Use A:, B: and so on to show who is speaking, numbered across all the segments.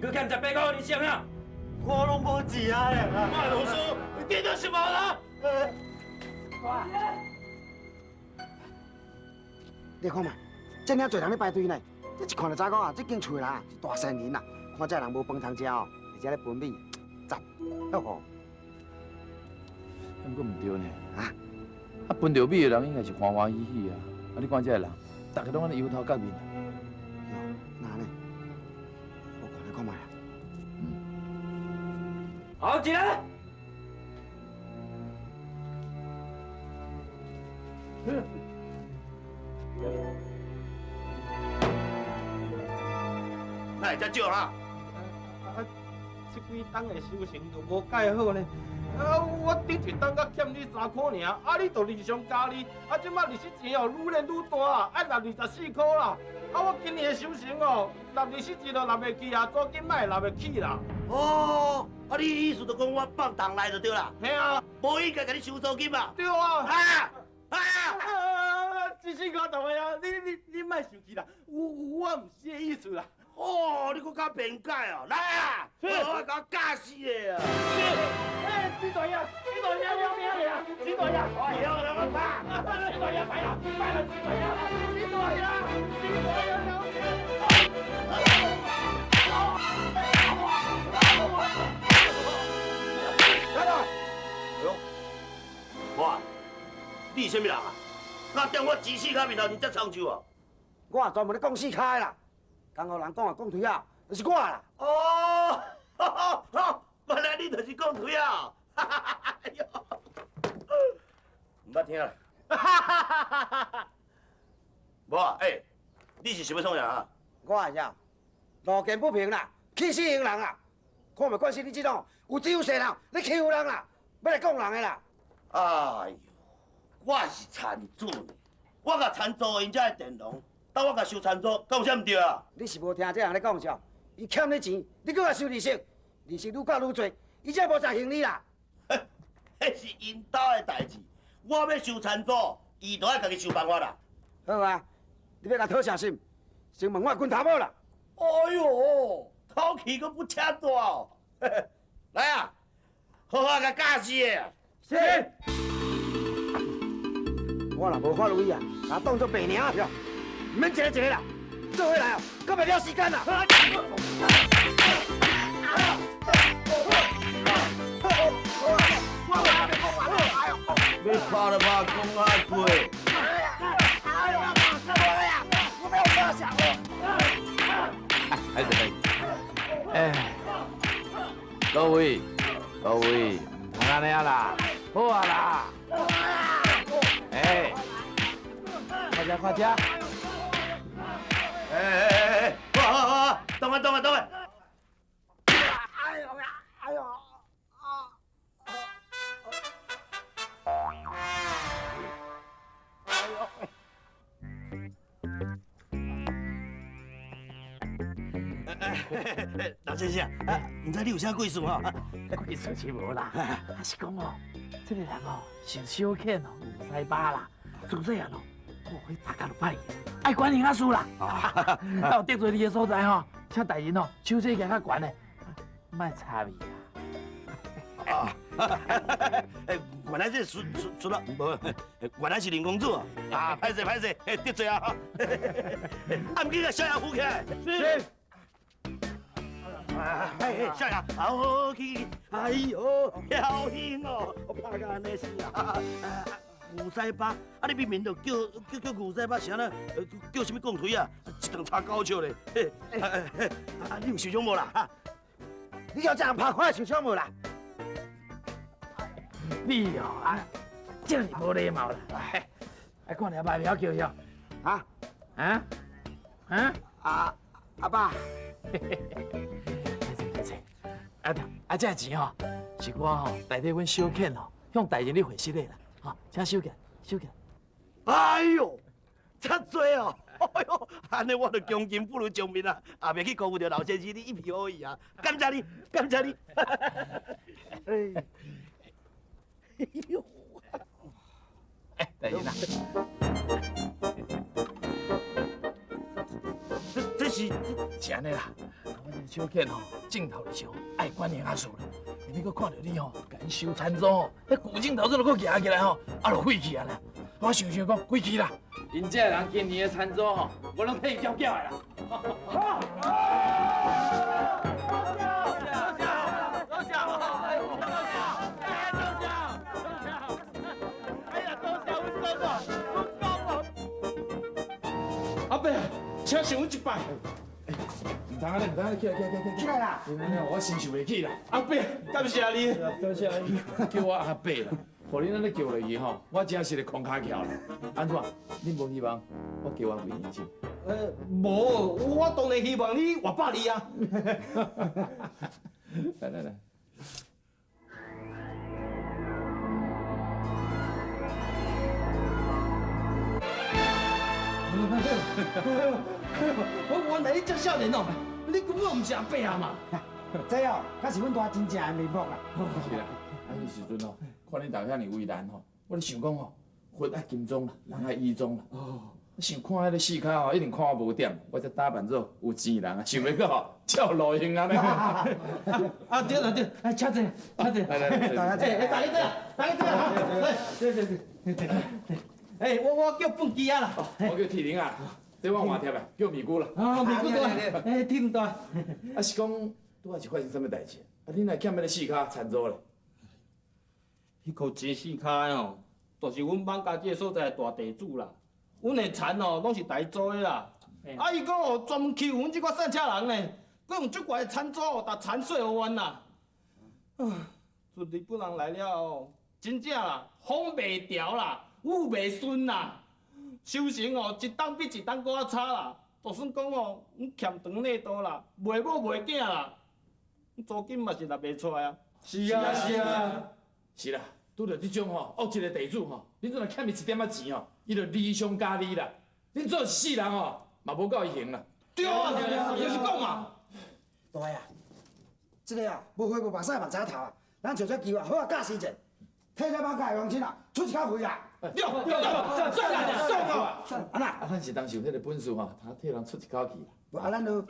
A: 閣欠18箍，你想啊？
B: 我攏無錢啊！
C: 莫囉嗦，你跌到什麼啦？
D: 你看覓，這爾濟人咧排隊呢，這一看就知講啊，這間厝的人啊是大善人啦。看這人無飯通食哦，而且咧分米，讚，好吼。
E: 毋過毋對呢。
D: 啊？
E: 啊，分著米的人應該是歡歡喜喜啊！啊，你看這个人，逐家攏按呢憂頭結面。
D: 喲，那呢？我看來看覓啦。
A: 好，起來。
C: 哪會遮少哈？
F: 啊，這幾冬的收成都無蓋好呢。啊，我頂一冬才欠你3箍爾，啊，你就利上加利，啊，這擺利息錢哦，愈練愈大啊，愛納24箍啦。啊，我今年的收成哦，納利息錢都納袂起啊，租金嘛會納袂起啦。
C: 哦，啊，你意思就講我放銅來就對啦。
F: 嘿啊，
C: 無應該共你收租金啊。
F: 對啊。
C: 啊啊！
F: 志新哥大爺啊，你莫生氣啦，我毋是這個意思啦。
C: 哦，你閣較辯解哦，來啊，我共教死你啊！
F: 是，哎，金大爺，金大爺了命了，金大爺，
C: 哎呦，讓我拍，
F: 金大爺來啦，來啦，金大爺，金大爺，金大爺了命！
C: 來來，哎呦，哇，你是啥物人啊？敢踮我芝士跤面頭前遮創手啊？
D: 我專門咧講四跤的啦。江湖人講啊，講腿仔，就是我啦。
C: 哦，原來你就是講腿仔。哎呦，毋捌聽啦。無啊，欸，你是想欲創啥啊？
D: 我是啥？路見不平啦，氣死刑人啦！看袂慣勢你這種有錢有勢人，你欺負人啦，欲來講人的啦。
C: 哎呦，我是田主，我共田租𪜶遮的佃農。當我共收田租，敢有啥毋對啊？
D: 你是無聽這人咧講笑，伊欠你錢，你閣共收利息，利息愈繳愈濟，伊才無再還你啦。
C: 彼是𪜶兜的代誌，我欲收田租，伊就愛家己想辦法啦。
D: 好啊，你欲共討啥心？先問我的拳頭某啦。
C: 哎喲，口氣閣不請大哦。來啊，好好共教死的。
D: 是。我若無法律啊，共當做白領去。毋免一个一个啦，做伙來哦，閣袂了時間啦。
C: 欲拍就拍，講較濟。
D: 哎呦，我欲予拍死哦！
E: 哎，對對，哎，各位，各位，毋通按呢啦，好啊啦。哎，快食快食。
C: 哎哎哎哎，好好好，動啊動啊動啊！
D: 哎呦呀，哎呦，啊！哎呦！
C: 老先生，啊，毋知你有啥貴事吼？
G: 貴事是無啦，啊是講哦，這個人哦，姓小倩哦，牛屎巴啦，自細漢哦，哦，彼頭殼就歹去，愛管閒仔事啦。啊，有得罪你的所在吼，請大人哦，手勢舉較懸的，莫插伊
C: 啊。原來這孫孫孫啊，無，原來是林公子啊！歹勢歹勢，得罪啊！啊，毋緊，共少爺扶起來。
F: 是。
C: 哎，少爺，好去去，哎喲，僥倖哦，我拍甲按呢死啊！牛屎巴，啊你明明就叫叫叫牛屎巴，是按怎叫啥物摃槌啊？一頓柴狗笑咧。啊，你有受傷無啦？
D: 你叫這人拍看會受傷無啦？
G: 你哦啊，真是無禮貌啦！啊，看你阿爸袂曉叫遐？
D: 啊？
G: 啊？啊？
D: 阿阿爸。
G: 啊，啊，這錢吼，是我吼代替阮小倩吼，向大人你回息的啦，吼，請收起來，收起來。
C: 哎喲，遮濟哦！哎喲，按呢我就恭敬不如從命啊，也袂去辜負著老先生你一片好意啊！感謝你，感謝你。哎，哎喲，
G: 哎，大人啊，
C: 這是
G: 是按呢啦，我這小倩吼，镜头咧想爱管营仔事咧，你阁看著你吼，共𪜶收田租吼，彼旧镜头阵就阁举起来吼，啊，就废去啊啦。我想想讲，废去啦，𪜶这个人今年的田租吼，我拢替伊缴缴的啦。
F: 好，多谢，多谢，多谢，多谢，哎呀，多谢阮公哦，阮公哦。阿伯，请受阮一拜。
E: 毋通按呢，毋通按呢，起来，起来，起来，
D: 起来啦！
E: 我先受袂起啦。
F: 阿伯，感谢你。
E: 多谢你，叫我阿伯啦。予恁按呢叫落去吼，我真是咧空跤翘啦。按怎？恁无希望我叫我几年钱？
F: 无，我当然希望你活百二啊。
E: 来来来。
F: 我原来你这少年哦，你根本毋是阿伯啊嘛！
D: 这哦，才是阮大真正的面目啦。
E: 是啦，啊，彼时阵哦，看恁大遐尔为难吼，我咧想讲吼，佛爱金装啦，人爱衣装啦。哦。想看彼个四跤吼，一定看我无点，我才打扮做有钱人啊，想袂到吼，照路用按呢。
F: 啊对啦对，来请坐，请坐。
E: 来来来，
F: 哎，大家坐，大家坐啊！来，对对对。哎，我叫笨鸡仔啦。
E: 我叫铁林啊。这我换贴的，叫米姑啦。
F: 啊，米姑大，哎，铁林大。
E: 啊是讲，拄仔是发生啥物代志？啊，恁来欠彼个四跤田租咧？
F: 彼箍钱四跤的吼，就是阮艋舺这个所在的大地主啦。阮的田哦，拢是台租的啦。啊，伊阁哦专门欺负阮这寡散车人呢，阁用足悬的田租哦，逐田税予阮啦。啊，自日本人来了后，真正啦，风袂调啦，雨袂顺啦。收成哦，一冬比一冬阁较差啦。就算讲哦，阮欠长累多啦，卖某卖囝啦，租金嘛是纳袂出来啊。
E: 是啊是啊，是啦，拄著这种吼恶质的地主吼，恁阵若欠伊一点仔钱吼，伊就利上加利啦。恁做一世人吼，嘛无够伊还啦。
F: 对啊，就是讲嘛。
D: 大啊，这个啊，无花无目屎目屎头啊，咱找只机会好好教示者，替咱艋舺的乡亲啊出一口气啊！
F: 对对对，算啦算啦，
D: 算啊啦！
E: 啊，咱是当时有彼个本事吼，通替人出一口气啦。
D: 无啊，咱就，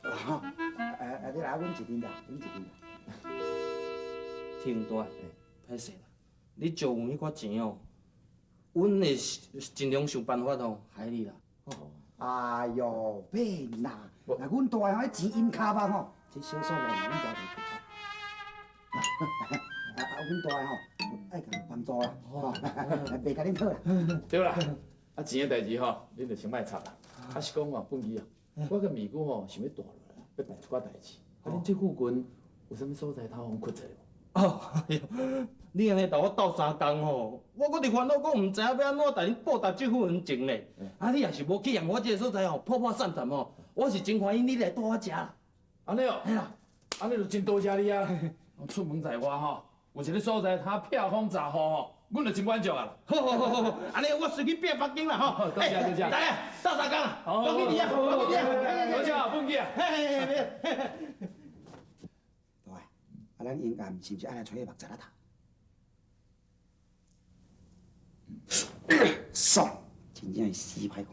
D: 吼，哎，你来，阮一阵啦，阮一阵啦。
F: 天大，歹势啦，你借阮彼寡钱哦，阮会尽量想办法吼，还你啦。
D: 哎哟，免啦，若阮大吼，彼钱阴跤目吼，这小数目阮大就出。啊啊，阮大吼，爱共帮助啦，吼，袂共恁讨啦。
E: 对啦，啊钱的代志吼，恁就先莫插啦。啊是讲吼，本基啊，我佮咪姑吼想欲蹛落来，欲办一寡代志。啊，恁这附近有啥物所在通予阮困一下无？
F: 哦，哎哟，你按呢共我斗相共吼，我阁伫烦恼讲毋知影欲按怎共恁报答这份恩情咧。啊，你若是无去嫌我这个所在吼破破散散吼，我是真欢喜你来蹛我遮啦。
E: 按呢哦，
F: 嘿啦，
E: 按呢就真多谢你啊！出门在外吼，有一个所在通避风遮雨吼，阮就真满足啊啦。
F: 好好好好好，按呢我随去变北京啦吼。
E: 多谢多谢。
F: 来啊，斗相共啦，恭喜你啊，恭喜你啊！
E: 多谢本基啊。
F: 嘿嘿嘿嘿。
D: 大，啊，咱应该是毋是爱来揣彼目贼仔头？爽，真正是死歹看。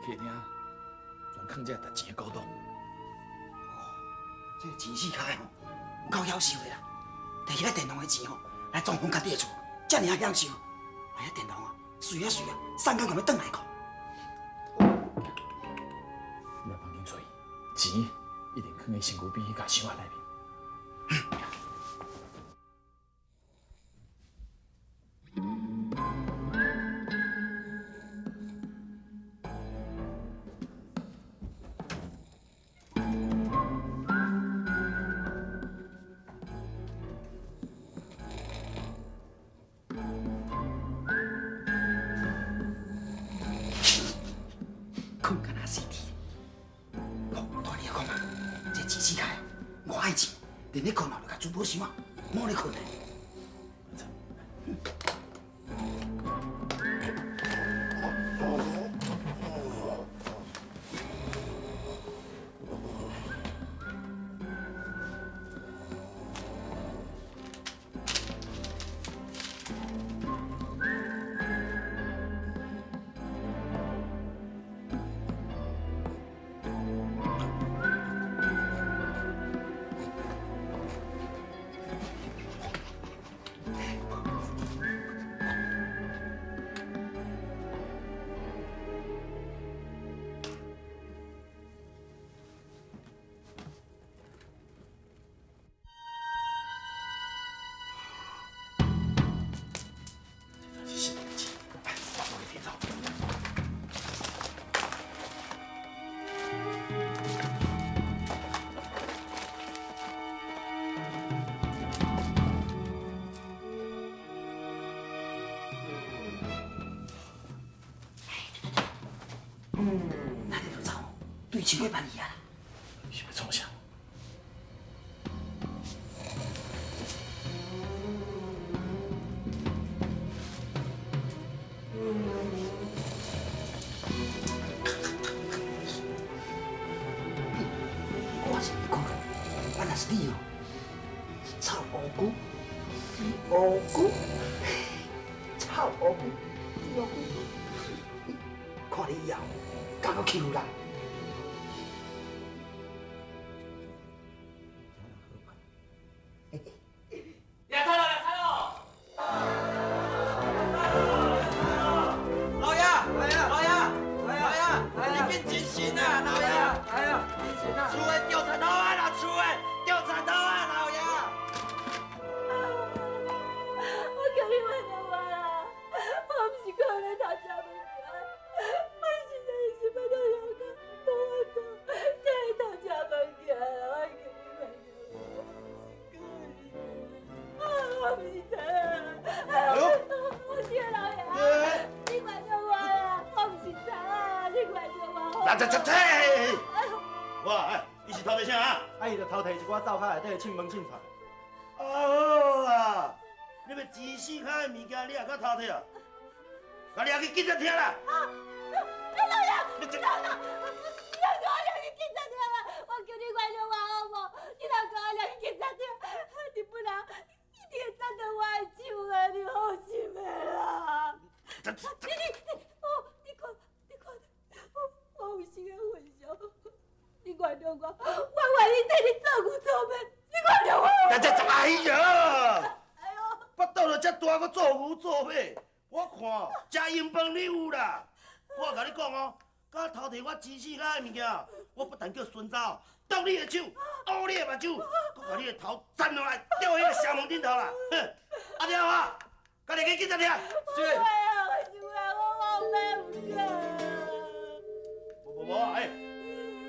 E: 客廳專囥這沓錢的古董。
D: 這個錢四跤的吼，有夠曉受的啦。摕彼个電廊的錢吼，來裝潢家己的厝，遮爾仔享受。哎呀，電廊啊，媠啊媠啊，送到共欲轉來個。
E: 你來房間揣，錢一定囥佇身軀邊彼架箱仔內面。
D: 睏敢若死豬。哦，大你看嘛，這錢四跤，我愛錢，連咧睏嘛，就共珠寶箱仔，摸咧睏咧。
E: 這是新的錢，來，我去提走。
D: 咱咧就走，對手過辦去啊啦。
E: 是欲創啥？
D: 我是你講，我若是你哦，臭烏龜，死烏龜，臭烏龜，死烏龜，看你以後，敢閣欺負人？
A: 掠贼咯，掠贼咯！老爺，老爺，老爺，老爺，你變真神啊，老爺！哎呀，厝的掉田頭啊啦，厝的掉田頭啊，老爺！
H: 我求你原諒我啦！我毋是靠咧偷食物件，我實在是腹肚枵渴，無法度才會偷食物件啦。我求你原諒我，我毋是故意的，我毋是賊啊！我是老爺，你原諒我啦！我毋是賊啊！你原諒我。
C: 來來來來，哇，哎，伊是偷摕啥啊？
B: 啊，伊就偷摕一寡灶跤內底的凊飯凊菜。
C: 啊好啊，你欲錢四跤的物件，你也敢偷摕啊？共掠去警察廳啦！
H: 哎，老爺，你老老，你若共我掠去警察廳啦！我求你原諒我好無？你若共我掠去警察廳，日本人一定會斬斷我的手啊！你放心的啦。你你你，哦，你看，你看，我有生的份上，你原諒我，我願意替你做牛做馬，你原諒我。
C: 來來來，哎呀！
H: 哎喲，
C: 腹肚就遮大，閣做牛做馬，我看食闲饭你有啦。我共你講哦，敢偷摕我錢四跤的物件，我不但叫孫走剁你的手，挖你的目睭，閣共你的頭斬落來，吊彼个城門頂頭啦！哼，阿廖啊，共你去警察廳。
H: 是。我是我我毋敢。
C: 無無無，哎，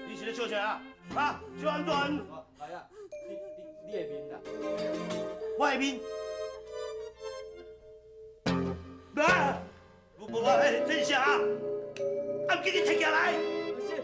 C: 你是咧笑啥啊？啊，笑按怎？
F: 老爺，你的面啦。
C: 我的面。啊！無無無，哎，這是啥啊？啊，毋去摕起來！是。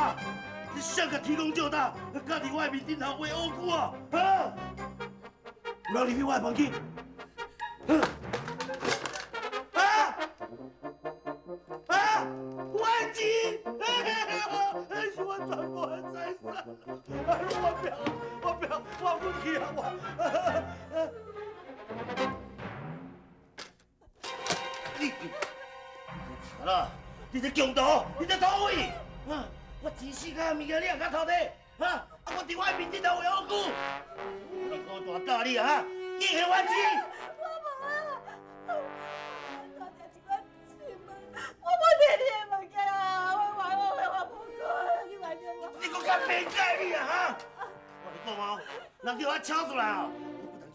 C: 啊？你谁共提供借胆，敢伫我的面顶头画乌龟啊？哈！有人入去我的房间？啊！啊！我的钱！是我全部的财产！哎，我不要，我不要，我不去啊！我。你，你啦！你这强盗，你这土匪！啊！我钱四跤的物件，你也敢偷摕？哈！啊！我伫我的面顶头画乌龟，我靠大教你啊！紧还我钱！
H: 我无啊！我偷一寡钱我无摕你的物件啊！我还我还我无过，你原谅我。
C: 你阁敢辩解你啊？哈！我跟你讲哦，人叫我请出来哦，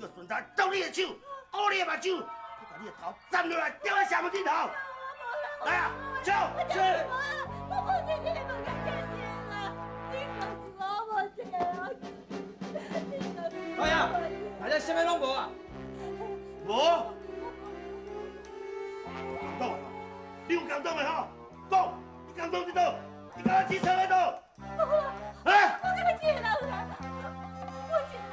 C: 我不但叫顺仔剁你的手，割你的目睭，阁共你的头斩落来吊喺城门顶头。来啊，走！
H: 是。我无摕你的物件，啦，你讲是我无摕啊！
A: 哎呀，大家啥物拢无啊？
C: 无。感动的，你有感动的吼？讲，你感动伫佗？你敢钱藏佇佗？
H: 无。啊！我敢一个人啦，我一个人，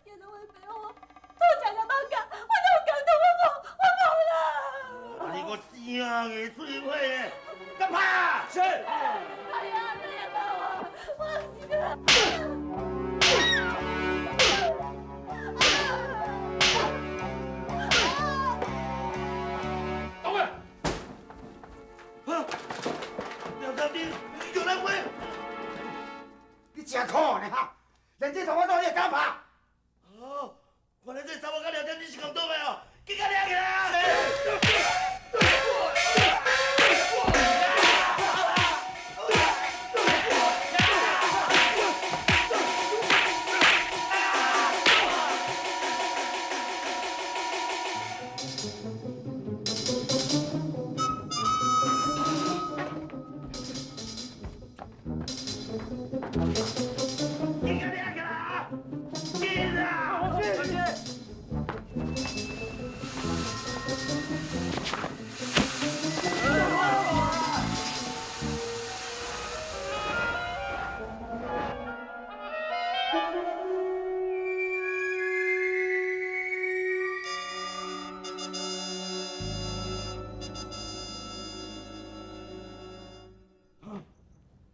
H: 见到我爸我吐食个艋舺，我哪有感动？我无，我无啦。
C: 啊！你个死硬的水火的，敢拍？
A: 是。
H: 哎呀，你也打我，我是个。
E: 等下。
C: 啊！廖天丁，你叫来话？
D: 你真可恶呢哈！连这同我做你也敢拍？
C: 哦，原来这查某佮廖天丁是共党的哦，紧共掠起来啊！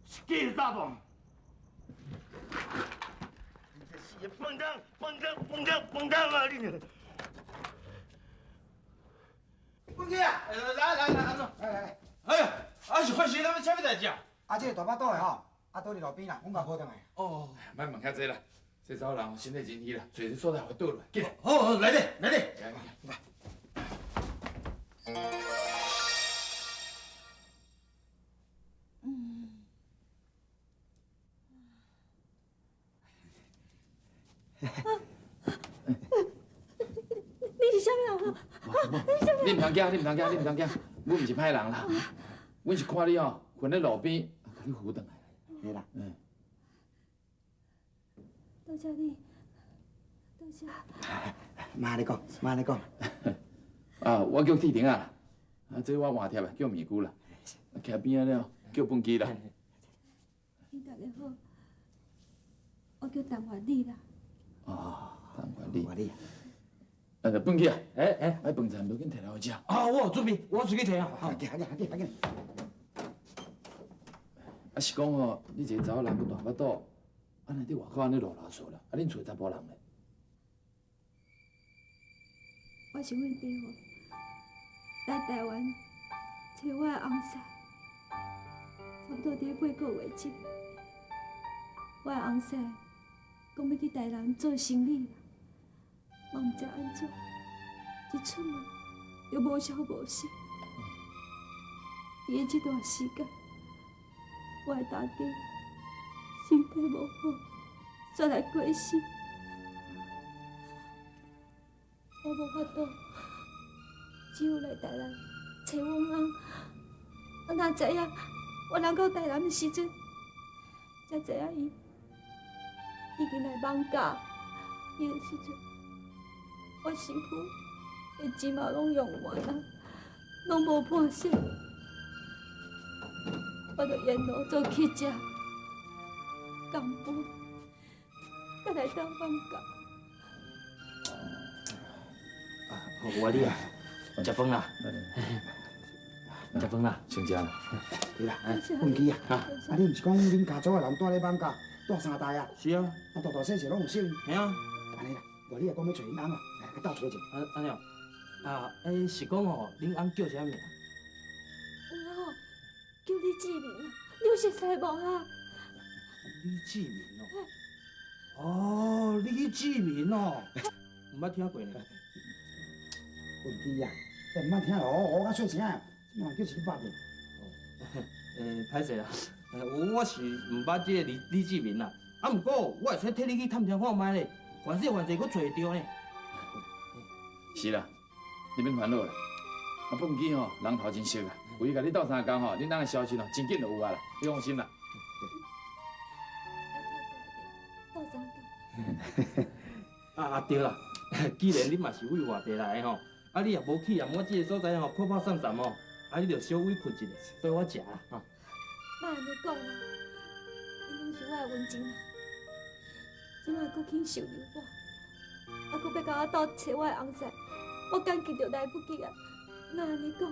C: 是假的炸弹！你这死个笨蛋，笨蛋，笨蛋，笨蛋啊！你！
D: 文杰啊！
F: 来来来，安怎？
D: 来来来！
F: 哎呀，啊是发生啥物啥物代志啊？
D: 啊，这个大腹肚的吼，啊倒伫路边啦，阮共抱转来。
F: 哦，
E: 莫问遐济啦，这查某人身体真虚啦，找一个所在予倒落来，紧。
F: 好，好，来咧，来咧。
E: 来。
H: 你是啥物人啊？
E: 你毋通惊，你毋通惊，你毋通惊，阮毋是歹人啦，阮是看你吼睏咧路边，共你扶转来。
D: 对啦。
E: 嗯。
H: 多谢你，多谢。
D: 妈你讲，妈你讲。
E: 啊，我叫铁钉仔啦，啊，这我换贴的，叫面具啦。徛边仔了，叫畚箕啦。
H: 恁大家好，我叫陈元丽啦。
E: 哦，陈元丽。啊，畚箕啊，哎哎，爱饭菜无紧提来予食。
A: 啊，我有准备，我出去提啊。
D: 好，紧，紧，紧，紧。
E: 啊，是讲吼，你一个查某人阁大腹肚，啊，若伫外口按呢啰啰嗦啦，啊，恁厝的查埔人咧？
H: 我是阮爸母来台湾揣我的翁婿，差不多伫八个月前，我的翁婿讲欲去台南做生意，嘛毋知按怎，一出门就无消无息。伫这段时间，我的大家身体无好，煞来过世。我无法度，只有来台南揣阮翁。我哪知影，我人到台南的时阵，才知影伊已经来艋舺。彼个时阵，我身躯的钱嘛拢用完啊，拢无半仙。我就沿路做乞食，功夫，敢会当放假？
G: 我你啊，食饭啦，食饭啦，
E: 先食啦。
D: 对啦，文基啊，啊你毋是讲恁家族的人住咧艋舺，住三代啊？
F: 是啊。
D: 啊大大细细拢有姓。
F: 嘿啊。
D: 按呢啦，无你也讲欲揣恁翁啊，来去斗揣者。
G: 啊按呢？啊，欸，是讲吼，恁翁叫啥名？
H: 有啊吼，叫李志明啊，你有熟似无啊？
F: 李志明哦。哦，李志明哦，毋捌听过呢。
D: 文基啊，你毋捌听咯，我较细声，这人叫是你捌的。
F: 欸，歹势啦，我是毋捌这个李志明啦。啊，毋过我会使替你去探听看觅咧，凡势凡势，阁揣会著呢。
E: 是啦，你免烦恼啦。啊，凤基吼，人头真熟啊，有伊共你斗相共吼，恁翁的消息吼，真紧就有啊啦，你放心啦。
H: 斗相共。
F: 啊对啦，既然你嘛是为外地来的吼，啊你也无去啊，我这个所在吼破破散散吼，啊你就小委屈一下，缀我食啦吼。
H: 莫按呢讲啦，你拢是我的恩情人，这摆阁肯收留我，啊阁欲共我斗揣我的翁婿，我感激就来不及啊！哪按呢讲？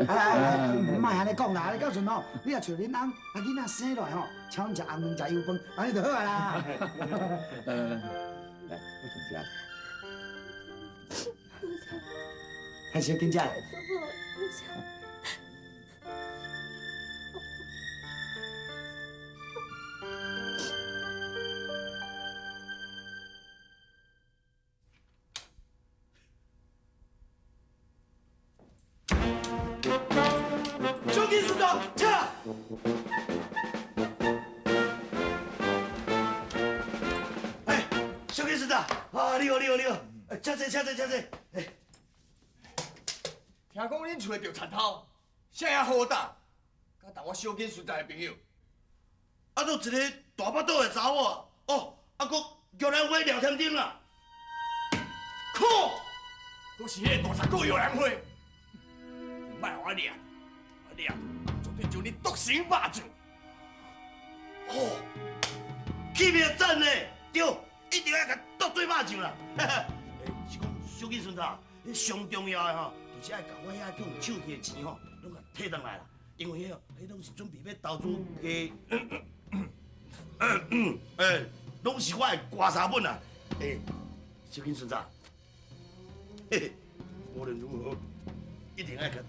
D: 哎，莫按呢讲啦，你到阵吼，你若揣恁翁，啊囡仔生落来吼，请阮食红卵食油饭，按呢就好啊啦。
E: 来来来，来，我先食。
H: 多谢。
D: 太小紧食。
H: 祖母，多谢。
C: 小金孙子，请。哎，小金孙子，啊，你好，你好，你好，请坐，请坐，请坐。哎，
A: 听讲恁厝的著田头，啥遐好胆，敢当我小金孙子的朋友？
C: 啊，就一个大腹肚的查某，哦，啊，阁玉兰花廖添丁啦。
A: 靠！阁是彼个大贼哥玉兰花，莫予我掠，我掠，绝对将你剁成肉酱。
C: 吼，气命赞呢，对，一定爱共剁做肉酱啦。欸，是讲小金孙子，彼上重要的吼，就是爱共我遐叫人手去的钱吼，拢共提转来啦。因为彼哦，彼拢是准备欲投资给，欸，拢是我的棺材本啊。欸，小金孙子，嘿嘿，无论如何，一定爱共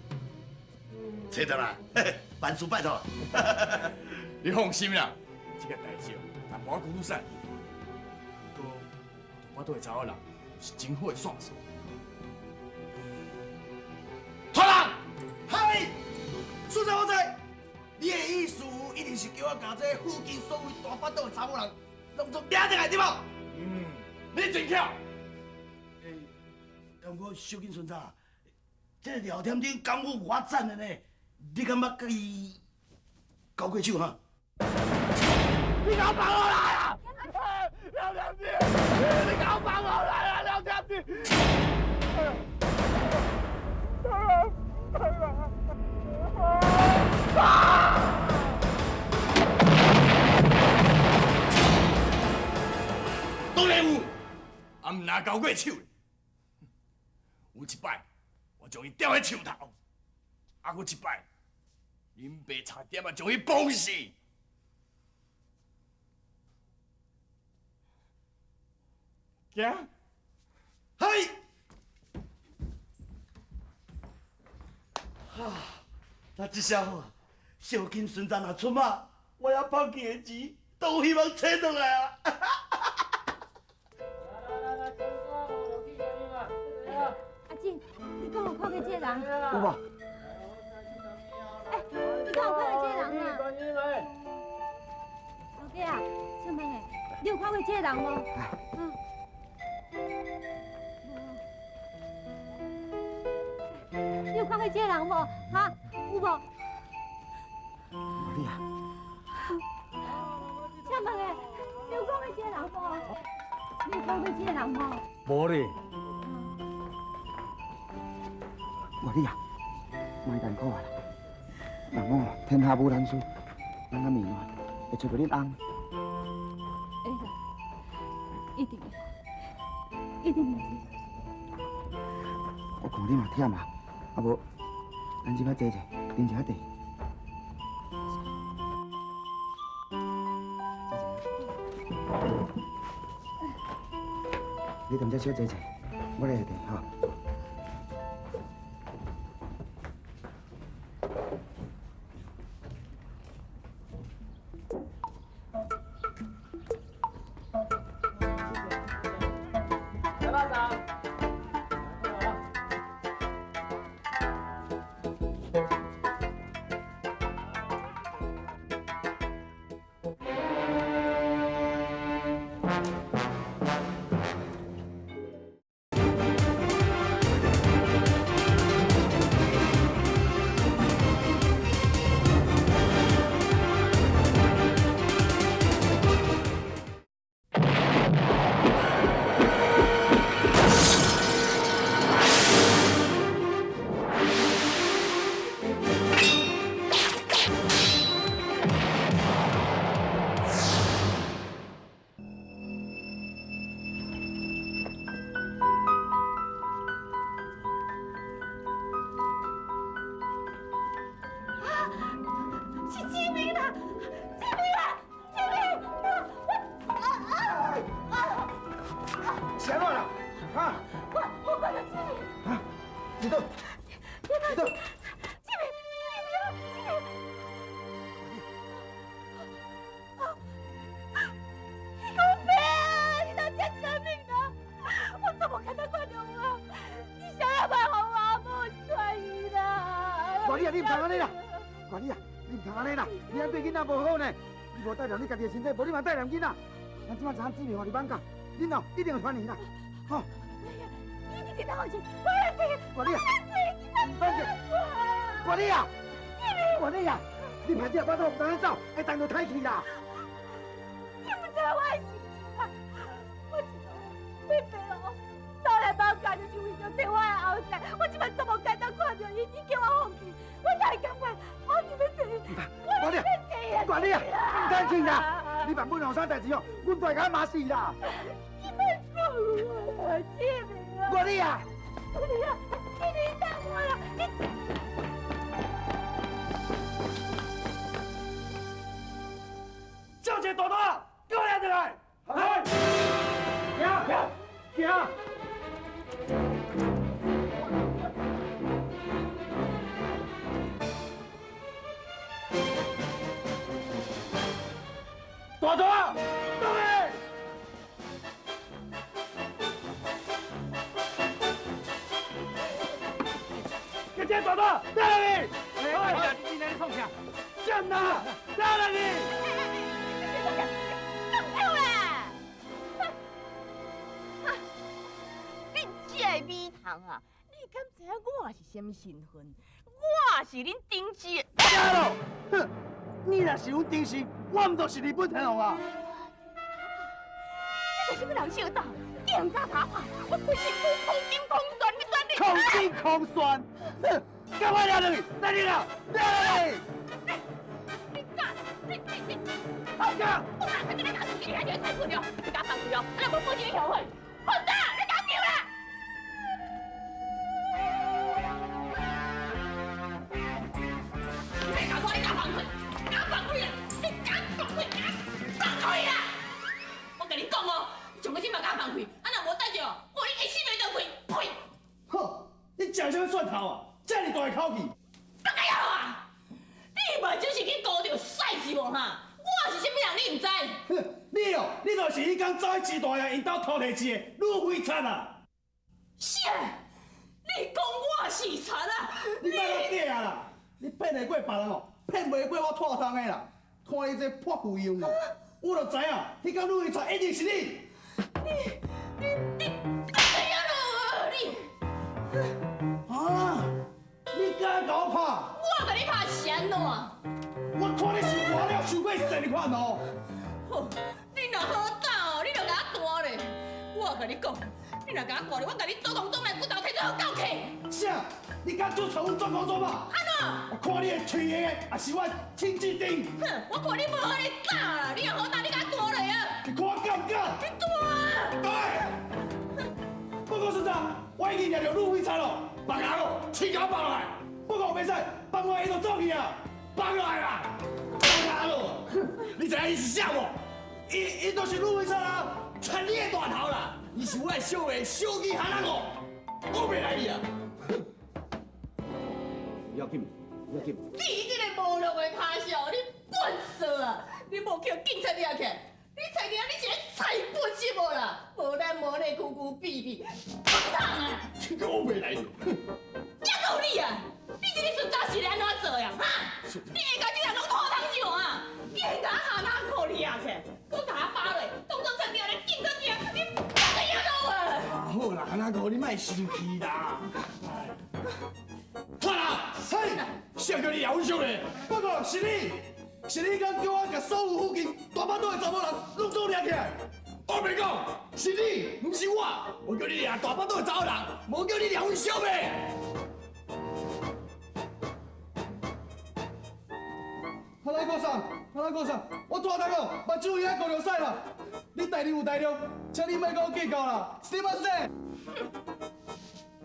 C: 提转来，嘿嘿，万事拜托。
A: 你放心啦，这个代志淡薄仔久使，不过大腹肚的查某人是真好的线索。
E: 拖人！
A: 嗨，孙子我知，你的意思一定是叫我共这附近所有大腹肚的查某人拢总掠转来对无？嗯，你真巧。
C: 欸，不过小金孙子，这个廖添丁功夫我赞的呢，你敢捌佮伊交过手哈？
G: 你敢放我来啊！廖添丁，你敢放我来啊！廖添丁！
A: 当然有，啊，毋若交过手。有一摆，我将伊吊喺树头；啊，阁一摆，恁爸差点仔将伊绑死。行，
C: 嗨！啊，那这下好，小金孙子若出马，我遐放弃的钱都有希望揣转来啊！
H: 阿进，你敢有看过这个人？
D: 有无？
H: 欸，你敢有看过这个人啊？老爸啊，请问下，你有看过这个人无？嗯。你有看过这个人无？哈，有无？
D: 无你啊。
H: 请问下，你有看过这个人无？你有看过这个人无？
F: 无咧。
D: 无你啊，莫艰苦啊啦。人讲哦，天下无难事，咱较面烂，会揣著恁翁，
H: 一定会，一定会。
D: 我看你嘛忝啊，啊无，咱这摆坐坐，啉一下茶。你踮遮小坐坐，我来下茶吼。
H: 是志明啦，志明啦，志明！我啊啊啊！
D: 是按怎啦？哈？
H: 我看到志明。
D: 啊？伫佗？伫佗？
H: 志明，志明，志明！你讲白啊！你当这聪明啊？我怎么看到看到我？你想要把我阿母转移啦？
D: 大女啊，你毋通按呢啦！大女啊！你毋通按呢啦！你按对囡仔无好呢，你无带念你家己的身体，无你嘛带念囡仔。咱这摆知影志明予你放假，恁哦一定会团圆啦，吼！
H: 你你等我去，我来死！
D: 大女啊，放假！大女啊，大女啊，你歹这巴肚毋通走，会当就歹去啦。
H: 你毋知我的心情啊！我一路被白路走来放假，就是为著找我的后生。我这摆这么简单看著伊，你叫我放弃，我哪会甘愿？我是欲死！
D: 大女啊，大女啊，毋通去啦！你万本后生代志哦，阮大家嘛是啦。
H: 你莫讲我啦，志明啊！
D: 大女啊！
H: 大女啊！志明，等我啦！你。
A: 叫一个大大，给我来进来！来，行行行。大大，倒来！给这大大，来来！哎，你今天创啥？贱呐！来来你！
H: 放手啦！恁这个米虫啊，你敢知影我是啥物身份？我是恁丁氏的。
D: 假咯！哼，你若是阮丁氏，我毋就是日本天皇啊！
H: 你是啥物人相斗？定敢打拍？我规身躯空筋空旋，你选你！
D: 空筋空旋，哼！赶快掠落去，来你啦，掠落去！
H: 你敢？你你你！
D: 放假！
H: 我哪肯你打你遐就会使困了，你敢放开哦？啊，若无报警你后悔。混蛋！你敢救啦？你别搞错，你敢放开？敢放开啦！你敢放开？敢放开啦！我共你讲哦，上个先嘛敢放开，啊若无等者，我你会死袂当开，呸！
A: 哼，你食啥物蒜头啊？这么大的口气！
H: 别个要啊！你嘛就是去顾著屎是无哈？我是啥物人你毋知？
A: 哼，你哦，你就是彼工走去徐大爷𪜶兜偷提钱的女匪贼啊！
H: 啥？你讲我是贼啊？
A: 你莫阁假啦！你骗会过别人哦，骗袂过我蔡通的啦！看你这泼妇样哦，我就知影，彼工女匪贼一定是你。
H: 你你你，哎呀你！
A: 啊！你敢共我拍？
H: 我共你拍是按怎？
A: 我看你是活了伤过细款哦。
H: 好，你若好胆哦，你就共我弹咧。我共你讲，你你若共我割咧，我共你祖公祖妈骨头提出予狗啃。
B: 啥？你敢做错阮祖公祖母？
H: 按怎？
B: 我看你的喙硬，也是我亲子钉。
H: 哼，我看你无好你打啦，你若好打，你共我割落啊！
B: 你看我敢不敢？
H: 你打啊！
B: 对。报告巡查，我已经掠著鲁匪贼咯，
A: 放下咯，枪共我放落来。
B: 报告袂使，放我伊就走去啊！
A: 放落来啦，放下咯！你知影伊是啥无？
B: 伊就是鲁匪贼啊！
A: 贼你的大头啦！伊是我的小妹小吉哈那个，我袂来你啊！
C: 不要紧，不要紧。
H: 你这个无用的跤手，你笨叢啊！你无去警察抓起来，你找着你是咧菜笨是无啦？无咱无咧龟龟闭闭，笨桶啊！
A: 我袂来你。
H: 也够你啊！你这个巡查是咧按怎做呀？哈！你会共这人拢吐汤想啊？你会共哈那裤掠起来，阁共我扒落，当作贼咧警察抓，你别个影都啊！
A: 好啦，哈那哥，你莫生气啦。快啦！
B: 嘿，
A: 谁叫你掠阮小妹？
B: 报告是你，是你敢叫我共所有附近大腹肚的查某人拢总掠起来？
A: 我袂讲，是你，毋是我。我叫你掠大腹肚的查某人，无叫你掠阮小妹。
B: 哈拉哥桑，哈拉哥桑，我拖大哥，目睭伊遐糊著屎啦！你代志有代量，请你莫佮我计较啦，すみません。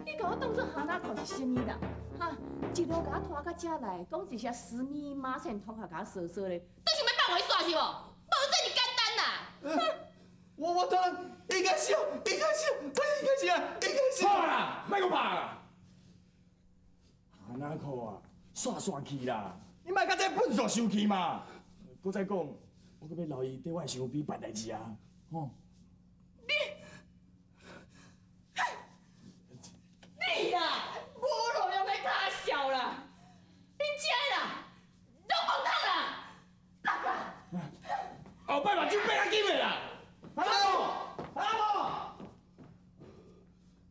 H: 你共我当作哈那裤是啥物人？哈，一路共我拖到遮来，讲一些すみません，头壳共我趖趖咧，都想欲放我煞是无？无这尔简单啦！
B: 我当然应该是，应该是，应该是啊，应该是。
A: 好啦，莫阁拍啦。哈那裤啊，煞煞去啦！你莫佮这笨叢生气嘛！阁再讲，我阁欲留伊缀我的身躯边办代志啊！吼！
H: 你啦，无路用的跤潲啦，恁遮的啦，拢无通啦，大哥。
A: 后摆目睭变较紧的啦！
B: 哈那裤，哈那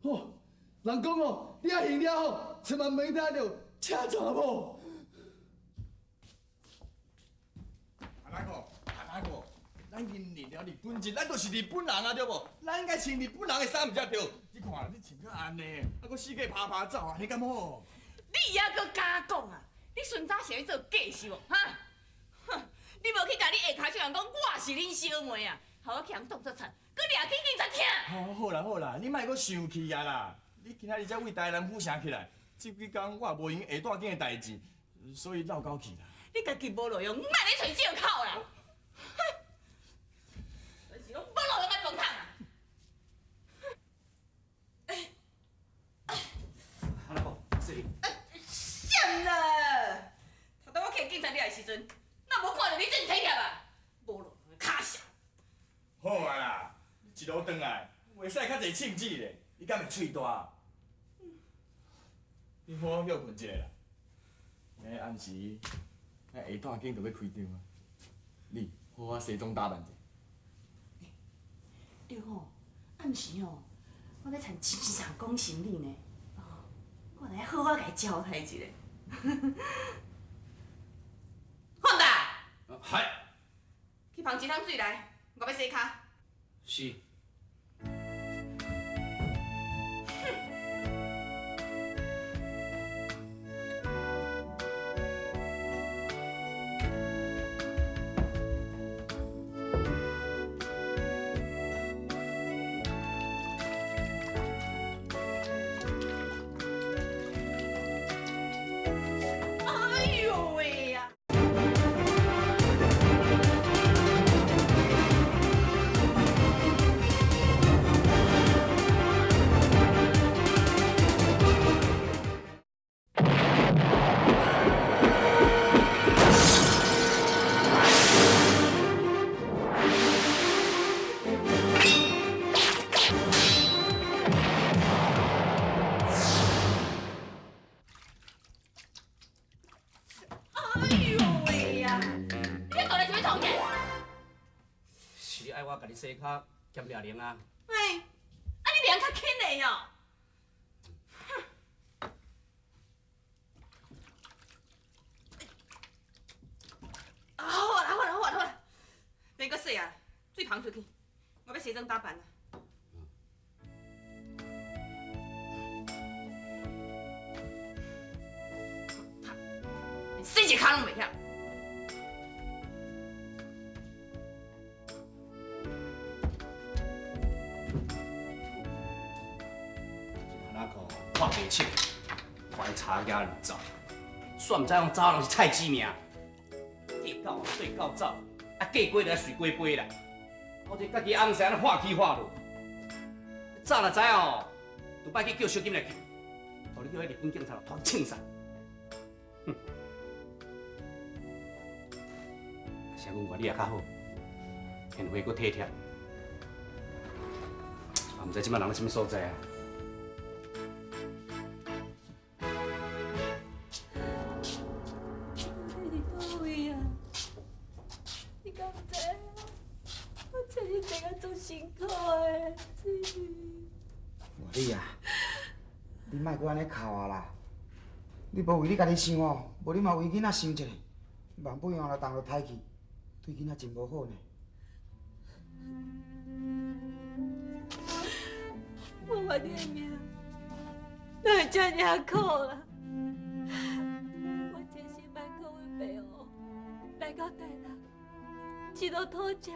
B: 裤。哦，人讲哦，你仔行了好，千万袂听著车撞某。
A: 哈那裤，哈那裤，咱已经认了日本籍，咱就是日本人啊，对无？咱应该穿日本人的衫毋才对。你看，你穿到按呢，啊，阁四界趴趴走，按呢敢好？
H: 你犹阁敢讲啊？你孙早是咧做假是无？哈？哼！你无去共你下跤手人讲我是恁小妹啊，予我去予人当作贼，阁掠去警察厅。
A: 好，好啦好啦，你莫阁生气啊啦！你今仔日才为台南府城起来，这几工我也无闲下大间的代志，所以落狗去啦。
H: 你家己无路用，莫咧揣借口啦！哼！真是拢无路用的饭桶啊！
C: 哈那裤，洗。
H: 啥啦？头拄我去警察抓的时阵，哪无看著你这么体贴啊？无路用的跤潲。
A: 好啊啦，你一路转来，袂使较济称职咧，你敢会喙大？你好好歇困一下啦。今日暗时，咱下大间就欲开张啊，你好好西装打扮者。
H: 对吼，暗时吼，我咧趁钱上讲生理呢。哦，我来好好共伊交代一下。混蛋！
C: 系。
H: 去捧一桶水来，我欲洗跤。
C: 是。
H: 哎呦喂呀！哎呦喂呀！你这到底是欲创啥？
C: 是你爱我共你洗跤兼掠铃啊？
H: 哎，啊你袂晓较轻的哦？哼！啊好啦好啦好啦好啦，免阁洗啊，水捧出去，我欲西装打扮啊。
I: 一跤攏袂晓。
J: 阿那个看白手，怀查家就走，煞毋知讲查某人是菜鸡命，计较对到走，啊过过就随过飞啦。我这家己翁婿按呢化起化落，早若知哦，就摆去叫小金来救，予你叫彼日本警察拖去枪杀。哼！啥阮外你也较好，贤惠阁体贴，嘛毋知这摆人咧啥物所在啊？
H: 你伫佗位啊？你敢毋知影？我找你找甲足辛苦的，志明。
D: 外你啊，你莫阁按呢哭啊啦！你无为你家己想哦，无你嘛为囡仔想一下，万不用若动著胎气，对囡仔真无好呢。
H: 我怨你的命，哪会这尔啊苦啦？我千辛万苦阮爸母来到台南，一路讨食，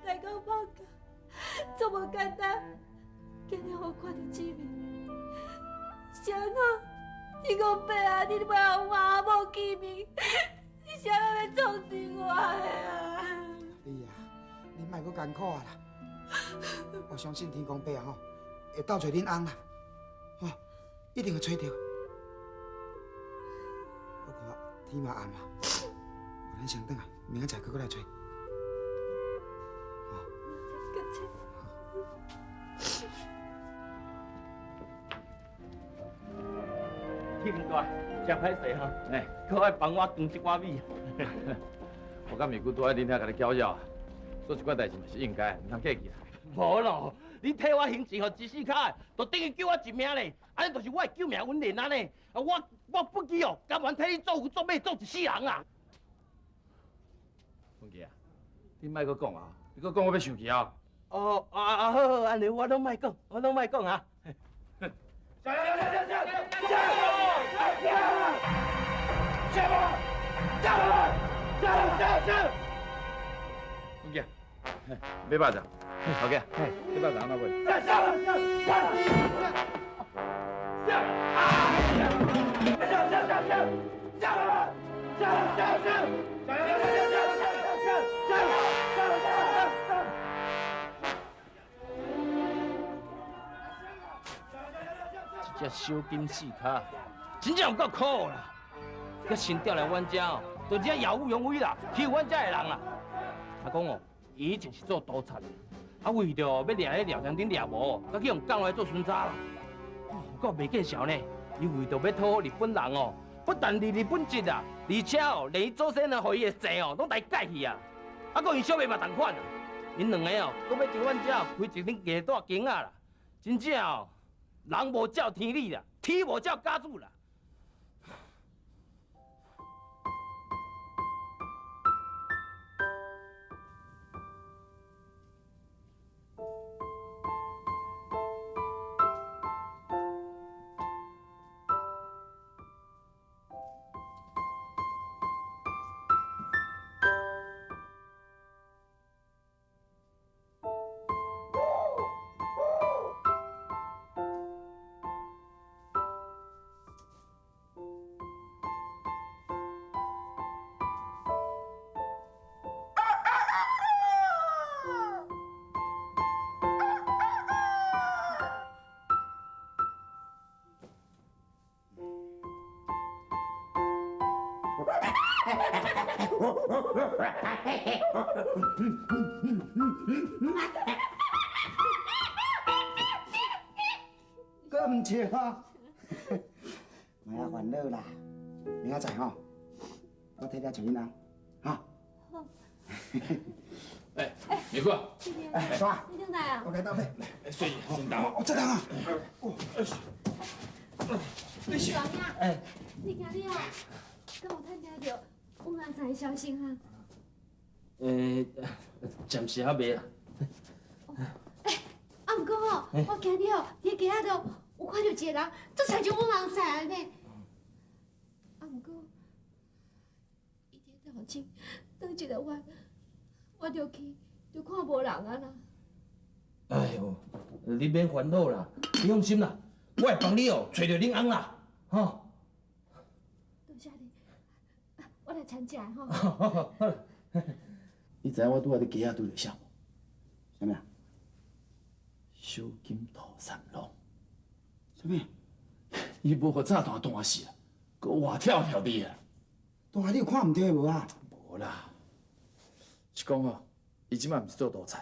H: 来到耄甲，足无简单，今日予我看著志明，是按怎？你讲爸啊，你欲予我阿某见面，你啥物欲创治我的啊？
D: 你啊，你莫阁艰苦啊啦！我相信天公伯啊吼，会斗找恁翁啦，吼，一定会揣著。我看天嘛暗啊，无咱先转来，明仔载阁过来揣。
F: 铁林大，真歹势吼，哎，阁爱帮我扛这寡米。
E: 我甲美姑拄仔恁遐共你搅扰，做这寡代志嘛是应该，毋通客气啦。
F: 无咯，你替我还钱予一四跤的，就等于救我一命咧。按呢就是我的救命恩人按呢。啊，我不记哦，甘愿替你做牛做马做一世人啊。
E: 文杰啊，你莫阁讲啊，你阁讲我欲生气啊！
F: 哦啊啊好好，按呢我拢莫讲，我拢莫讲啊。
C: 加油加油加油加油加油！加油！加油！加油！
E: 文杰，买肉粽，头家，买肉粽哪买？
C: 加油！加油！加油！加油！加油！加油！加油！加油！加油！加油！加油！加油！
F: 这小金四跤，真正有够苦啦！佮新调来阮遮哦，就遮耀武扬威啦，欺负阮遮的人啦。啊讲哦，伊以前是做盗贼的，啊为著欲掠彼廖将军掠无，佮去予降来做巡查啦。哦，有够袂见笑呢！伊为著欲讨好日本人哦，不但离日本籍啊，而且哦，连伊祖先啊，予伊的姓哦，拢来改去啊。啊，阁𪜶小妹嘛仝款啊，𪜶两个哦，阁欲伫阮遮开一间艺大间仔啦，真正哦。人无照天理啦，天无照家主啦。
D: 阁毋笑啊？莫啊烦恼啦，明仔载吼，我替你找恁翁，哈。
E: 哎，美姑，
D: 哎，啥？
H: 你转来啊？
D: 我来倒来。
E: 水先打。
D: 我这当啊。
H: 你是啊？哎，你今日哦，敢有探听著阮翁婿的消息啊？
F: 暂时还袂啦。
H: 欸，啊，毋过吼，我今日哦，伫街仔度有看著一个人，足亲像阮翁婿的呢。啊，毋过，手，转一个弯，我就去，就看无人啊啦。
F: 哎哟，你免烦恼啦，你放心啦，我会帮你哦，揣著恁翁啦，吼。
H: 多谢你，我来参食的吼。
E: 你知影我拄仔伫街仔拄著啥无？
D: 啥物啊？
E: 小金土三郎。
D: 啥物？
E: 伊无予炸弹弹死啊，阁活跳跳伫啊！
D: 大你有看毋对无啊？
E: 无啦，是讲哦，伊这摆毋是做盗贼，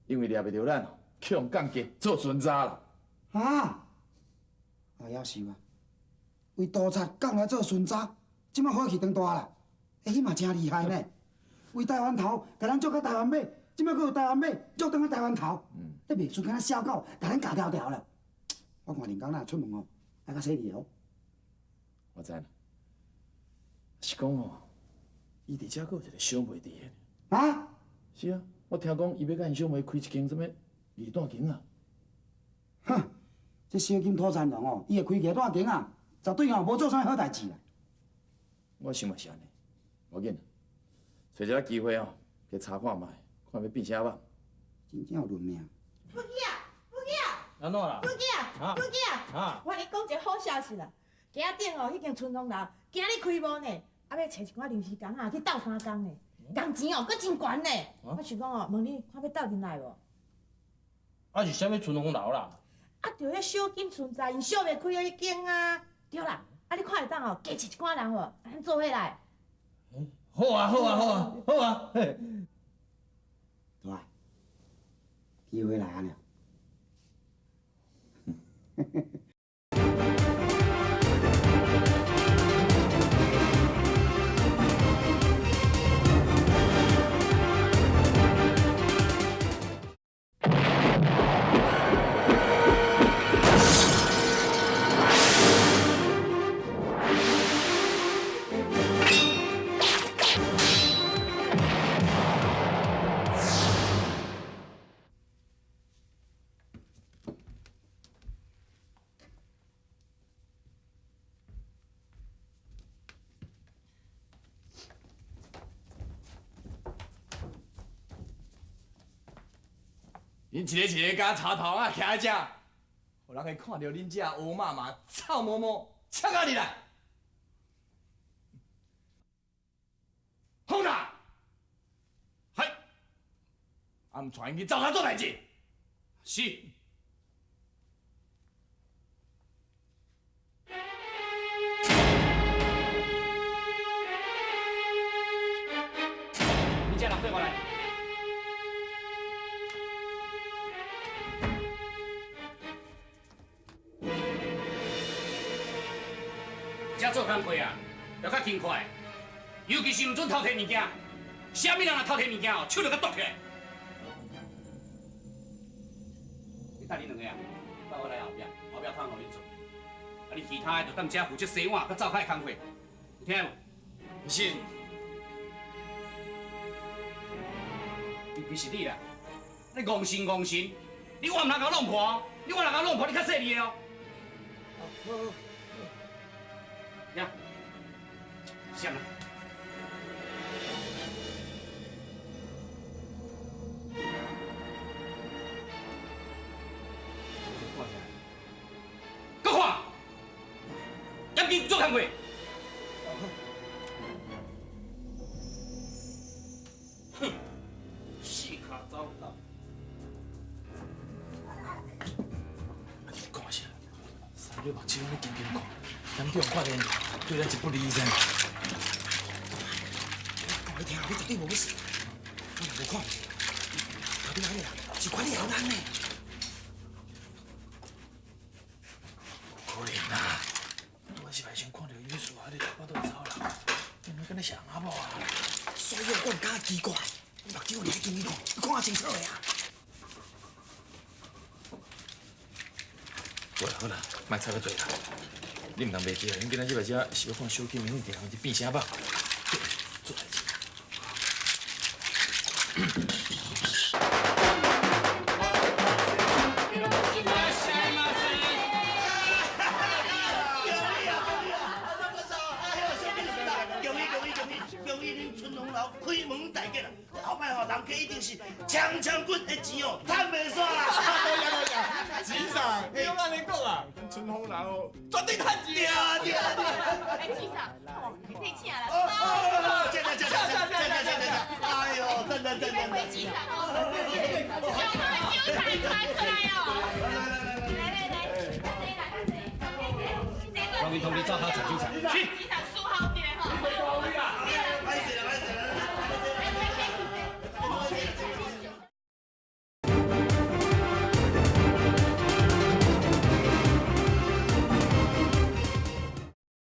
E: 因为掠袂著咱哦，去予降级做巡查啦。
D: 啊？啊，夭寿啊！为盗贼降来做巡查，这摆火气当大啦。欸，彼嘛真厉害呢。为台湾头，共咱捉到台湾尾，这摆阁有台湾尾，捉转去台湾头。你袂输敢若小狗，共咱咬条条啦。我看林刚若出门哦，爱较细腻哦。
E: 我知啦。是讲哦，伊伫遮阁有一个小妹伫个。
D: 啊？
E: 是啊，我听讲伊欲佮𪜶小妹开一间啥物二段间啊。
D: 哼，这小金土田龙哦，伊会开二段间啊，绝对哦无做啥好代志啦。
E: 我想嘛是按呢，无紧，揣一个机会哦，去查看觅，看欲变啥物。
D: 真正有论命。
I: 夫妻啊，夫妻啊！
F: 按怎啦？
I: 夫妻啊，夫妻啊！我共你讲一个好消息啦，街仔顶哦，彼间春风楼今日开幕呢，啊欲揣一寡临时工仔去斗相共呢，工钱哦阁真悬呢。我想讲哦，问你看欲斗阵来无？
F: 啊是啥物春风楼啦？
I: 啊，就彼小金存在，𪜶小妹开的彼间啊。对啦，啊你看会当哦，加揣一寡人无？咱做伙来。
F: 好啊，好啊，好啊，好啊！嘿。
D: 大，机会来啊了。
A: 恁一个一个敢插头仔徛伫遮，予人会看著恁这乌麻麻、臭毛毛，插啊入来！放啦！嗨，啊毋带𪜶去灶跤做代志。
J: 是。你这人对我来。这做工课啊，要较勤快，尤其是毋准偷提物件。啥物人若偷提物件哦，手就共剁起来。你等恁两个啊，到我来后壁，后壁通予恁做。啊，你其他的就踮遮负责洗碗佮灶跤的工课，有听无？
A: 是。
J: 尤其是你啦，你戆神戆神，你我毋通共弄破，你我若共弄破，你较细腻的哦。呀，啥啦？搁看，严禁做工课。哼，四跤走狗。
E: 你看啥？三个目睭按呢紧紧看，敢叫人看见，对咱是不利噻。
D: 讲你听，你绝对无欲死。我若无看，头顶仔彼个人是管理后人呢。
E: 无可能啦！我是来先看著伊事啊，你头巴都走啦，你敢若是翁仔某啊？
D: 所以我毋感觉奇怪，你目睭有咧紧紧看，你看清楚的啊。
E: 好啦好啦，莫吵遐济啦。你毋通袂记啊！恁今仔日来遮是欲看小金彼地方是变啥肉？做代志。
C: 恭喜恭喜恭喜恭喜恁定春风楼开门大吉啦！后摆吼，人客一定是强强滚的钱哦，趁袂煞啦！
A: 多谢多谢，钱送，你拢按呢讲啊，春风楼哦，绝对趁钱
C: 啊！对啊对啊！
I: 哎，钱嫂，哦，你请啦！
C: 哦，请请请请请请请请！哎呦，赞赞赞赞！
I: 你要钱送哦，将我的韭菜传出来哦！来来来，来来来，
J: 同意同意，照他炒韭菜。
I: 去。